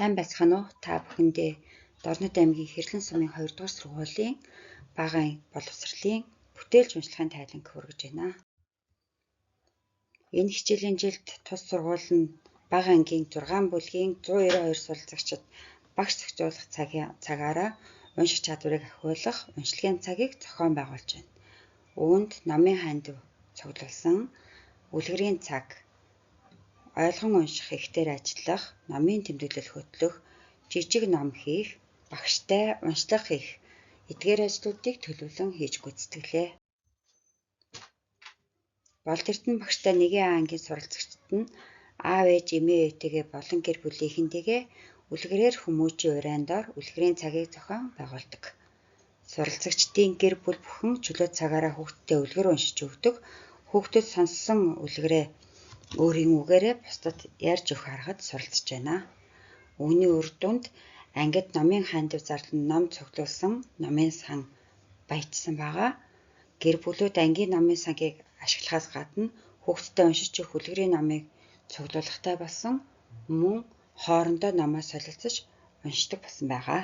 Сайн байцгаана уу? Та бүхэндээ Дорнод аймгийн Хэрлэн сумын 2 дугаар сургуулийн бага боловсролын бүтээлч уншлагын тайланг хүргэж байна. Энэ хичээлийн жилд тус сургууль нь бага ангийн 6 бүлгийн 192 суралцагчид багш зохицуулах цагаараа унших чадварыг ахиулах уншлагын цагийг зохион байгуулж байна. Үүнд номын хандив цуглуулсан үлгэрийн цаг, ойлгон унших, ихтээр ажиллах, номын тэмдэглэл хөтлөх, жижиг ном хийх, багштай уншлага хийх эдгээр ажлуудыг төлөвлөн хийж гүйцэтгэлээ. Болд Эрдэнэ багштай 1 А ангийн суралцагчид нь аав ээж эмээ ээтэйгээ болон гэр бүлийнхэнтэйгээ үлгэрээр хүмүүжийн уриан дор үлгэрийн цагийг зохион байгуулдаг. Суралцагчдын гэр бүл бүхэн чөлөө цагаараа хүүхдтэй үлгэр уншиж өгдөг. Хүүхдүүд сонссон үлгэрээ өөрийн үгээрээ бусдад ярьж өгөх аргад суралцж байна. Үүний үр дүнд ангид номын хандив зарлан ном цуглуулсан номын сан баяжсан байгаа. Гэр бүлүүд ангийн номын сангийг ашиглахаас гадна хүүхдтэй уншиж өгөх үлгэрийн номыг цуглуулгатай болсон мөн хоорондоо номоо солилцож уншдаг болсон байгаа.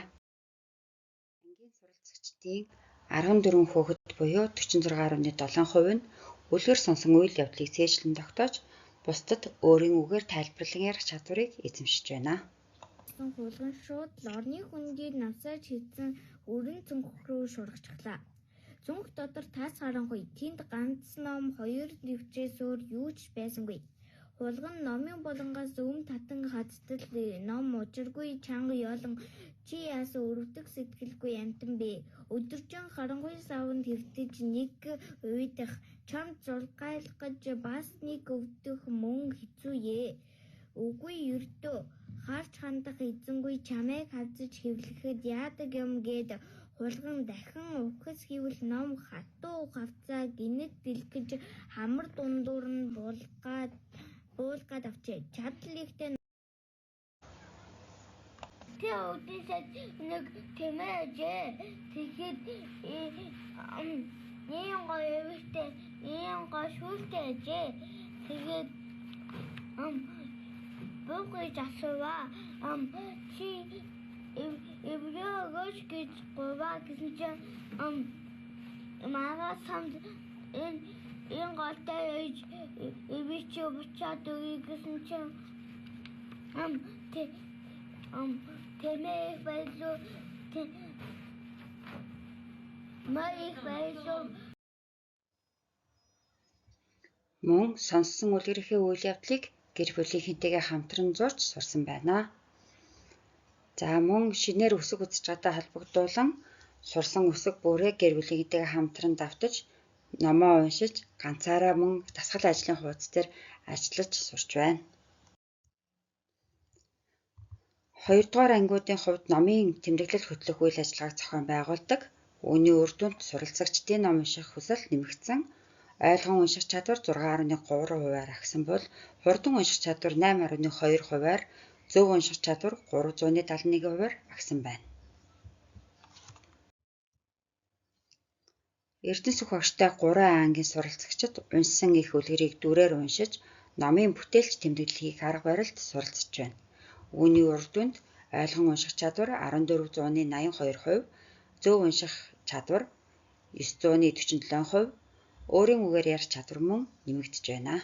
Ангийн суралцагчдын 14 хүүхэд буюу 46.7% нь үлгэр сонсон үйл явдлыг цээжлэн тогтоож бусдад өөрийн үгээр тайлбарлан ярих чадварыг эзэмшиж байна. Хулган шууд лорны хөндий навсааж хийсэн өрн цүнх рүү шургачихлаа. Цүнх дотор тас харанхуй, тэнд ганц ном, хоёр нэвчээс өөр юу ч байсангүй. Хулган номын булангаас өм татан хацтал ном учиргүй чанга ёолон чи яасан өрөвдөх сэтгэлгүй амьтан бэ? Өдөржин харанхуй саванд хэвтэж нэг уйдах, чамд зулгайлах гэж бас нэг өвдөх мөн хэцүү ээ. Үгүй ердөө харж хандах эзэнгүй чамайг хавцаж хэвлэхэд яадаг юм гээд хулган дахин үхс хийвэл ном хатуу хавцаа гэнэт дэлгэж хамар дундуур нь буулгаад авчээ. Чадал ихтэй Тэ өдөөсөө нэг тэмээжээ. Тэгэхэд ийм гоё эвэртэй, ийм гоё шүүлтэй ажээ. Тэгээд бүх гэж асууваа. Чи эврээ өгөөч гэж гуйваа гэсэн чинь манай санд энэ голтой ээж эвэр чи буцаад өгье гэсэн чинь тэмээ их баярлуу, мөр их баярлуу. Мөн сонссон үлгэрийнхээ үйл явдлыг гэр бүлийнхэнтэйгээ хамтран зурж сурсан байна. За мөн шинээр үсэг үзэж байгаатай холбогдуулан сурсан үсэг бүрээ гэр бүлийнхэнтэйгээ хамтран давтаж номоо уншиж ганцаараа мөн дасгал ажлын хуудас дээр ажиллаж сурч байна. 2 дугаар ангиудын хувьд номын тэмдэглэл хөтлөх үйл ажиллагааг зохион байгуулдаг. Үүний үр дүнд суралцагчдын ном унших хүсэл нэмэгдсэн. Ойлгон унших чадвар 6.3%-аар ахисан бол хурдан унших чадвар 8.2%-аар, зөв унших чадвар 371%-аар ахисан байна. Эрдэнэсүх багштай 3 ангийн суралцагчид уншсан их үлгэрийг дүрээр уншиж, номын бүтээлч тэмдэглэл хийх арга барилд суралцж байна. Үүний үр дүнд ойлгон унших чадвар 14.82%, зөв унших чадвар 947%, өөрийн үгээр ярих чадвар мөн нэмэгдэж байна.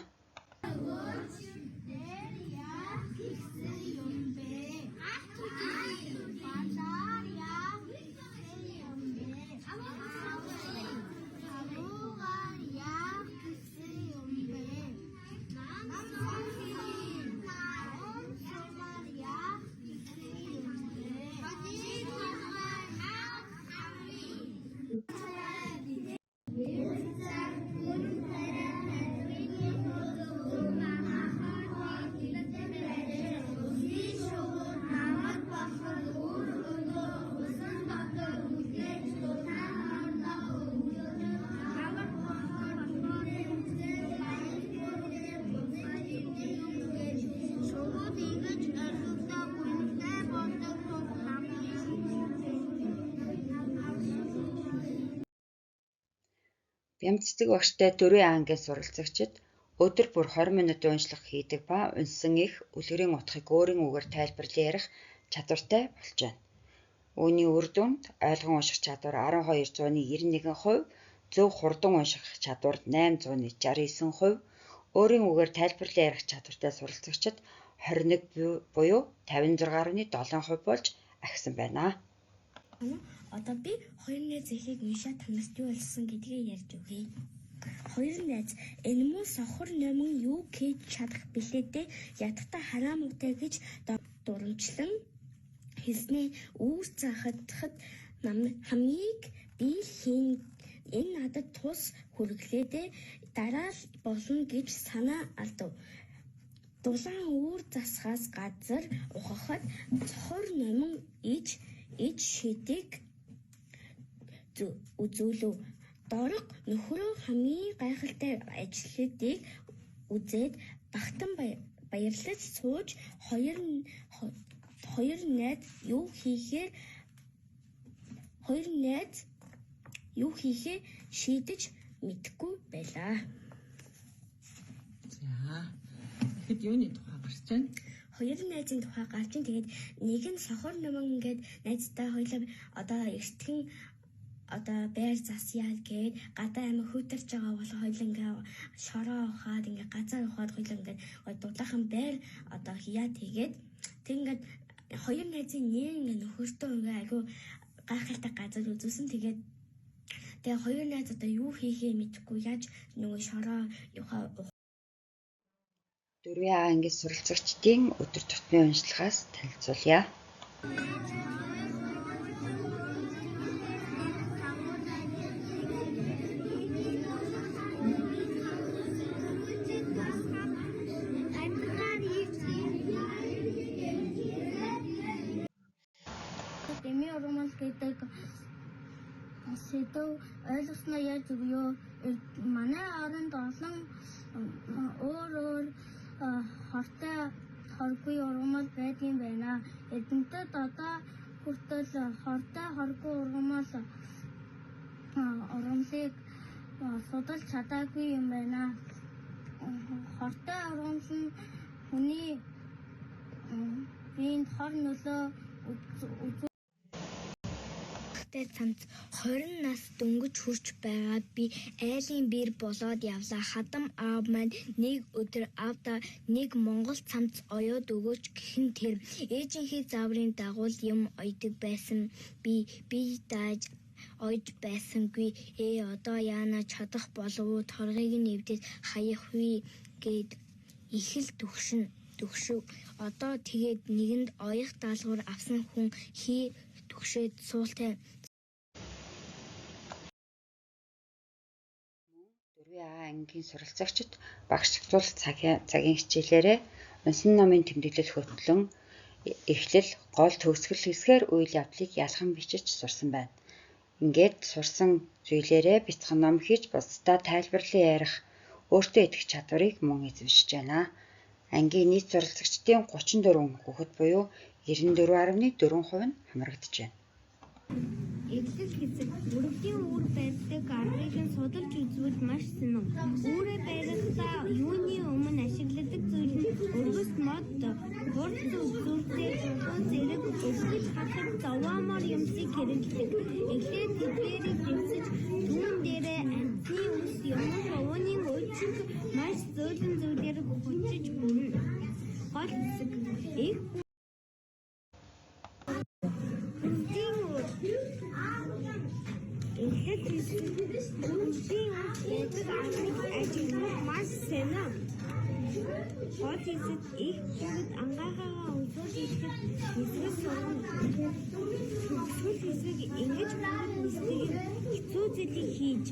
Бямцэцэг багштай 4 ангийн суралцагчид өдөр бүр 20 минутын уншлага хийдэг ба уншсан их үлгэрийн утгыг өөрийн үгээр тайлбарлан ярих чадвартай болж байна. Үүний үр дүнд ойлгон унших чадвар 12.91%, зөв хурдан унших чадвар 8.69%, өөрийн үгээр тайлбарлан ярих чадвартай суралцагчид 21 буюу 56.7% болж ахисан байна. Одоо би хоёр найз эхийг уншаад танарт юу болсон гэдгээ ярьж өгье. Хоёр найз энэ муу сохор номин юу хийж чадах билээ дээ, ядахтаа хараам үтэй гэж дурамжлан хэлснээ үүр заахад хамгийн би л хийн, энэ надад тус хүргэлээ дээ, дараа л болно гэж санаа алдав. Дулаан үүр засхаас газар ухахад цохор номин иж шидэг үзүүлв. Дорог нөхрөө хамгийн гайхалтай ажилладыг үзээд багтан баярлаж сууж хоёр найз юу хийхээ шийдэж мэдэхгүй байлаа. За, тэгэхэд юуны тухай гарч байна? Хоёр найзын тухай гарч ин. Тэгээд нэг нь сохор номон ингээд найзтай хоёлаа одоо эртхэн одоо байр засъя гээд гадаа амар хөтөрч байгаа бол хоёлаа ингээ шороо ухаад ингээ газар ухаад хоёлаа ингээ дулаахан байр одоо хийя. Тэгээд тэг ингээд хоёр найзын нэг ингээ нөхөртөө ингээ айгүй гайхалтай газар үзүүлсэн. Тэгээд тэгээ хоёр найз одоо юу хийхээ мэдэхгүй яаж нөгөө шороо юхаа. 4 А ангийн суралцагчдын өдөр тутмын уншлагаас танилцуулъя. Дэмий ургамал гэдэг сэдэв ойлгосноо яаж өгөө? Манай оронд олон өөр өөр хортой хоргүй ургамал байдгийн байна. Эрдэмтэд одоо хүртэл хортой хоргүй ургамлыг судалж чадаагүй юм байна. Хортой ургамал нь хүний биед хор нөлөө үзүүлдэг. Цамц 20 нас дөнгөж хүрч байгаад би айлын бэр болоод явлаа. Хадам аав маань нэг өдөр аавдаа нэг монгол цамц оёод өгөөч гэх нь тэр. Ээжийнхээ зааврын дагуу юм оёдог байсан. Би дааж ойж байсангүй. Одоо яана чадах болов уу? Торгыг нь эвдээд хаях вэ гэд их л төгшөв. Одоо тэгээд нэгэнд оёх даалгавар авсан хүн хий түгшээд суултай. 4 А ангийн суралцагчид багшигдвал цагийн хичээлээрээ унсан номын тэмдэглэл хөтлөн эхлэл гол төгсгөл хэсгээр үйл явдлыг ялхан бичиж сурсан байна. Ингээд сурсан зүйлээрээ бяцхан ном хийж бусдад тайлбарлан ярих өөртөө итгэх чадварыг мөн эзэмшиж байна. Ангийн нийт суралцагчдын 34 хүүхэд буюу 94.4% нь хамрагдаж байна. Эглэл хэсэг өрөвдийн үүр барьдаг аргыг нь судалж үзвэл маш сонин. Үүрээ барихтаа юуны өмнө ашигладаг зүйл нь өргөс мод, хурц үзүүртэй булган зэрэг өвгөл хатаг зовоомор юмсыг хэрэглэдэг. Эхлээд тэдгээрийг дэвсэж түүн дээрээ амьтны үс, юмх, овооны өчиг маш зөөлөн зүйлээр хүчиж бүрнэ. Гол хэсэг эх Өрөвдийн үр барьдаг аргыг ажиглах маш сонин. Гол хэсэг эх бүгд ангайхаагаа өлгөөж ирэхэд нисгэл сурна. Төгсгөл хэсэг ингэж бүгд нисдэг нь хэцүү зүйлийг хийж.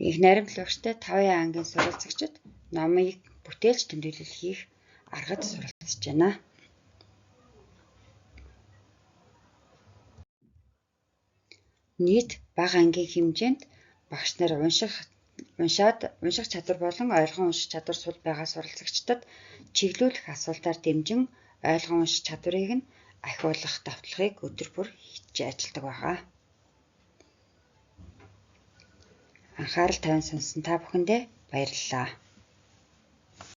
Их наримтлагчтай 5 ангийн суралцагчид номыг бүтээлч тэмдэглэл хийх аргад суралцж байна. Нийт бага ангийн хэмжээнд багш нар унших чадвар болон ойлгон унших чадвар сул байгаа суралцагчдад чиглүүлэх асуултаар дэмжин ойлгон унших чадварыг нь ахиулах давталгыг өдөр бүр хийж ажилладаг байгаа. Анхаарал тавин сонссон та бүхэндээ баярлалаа.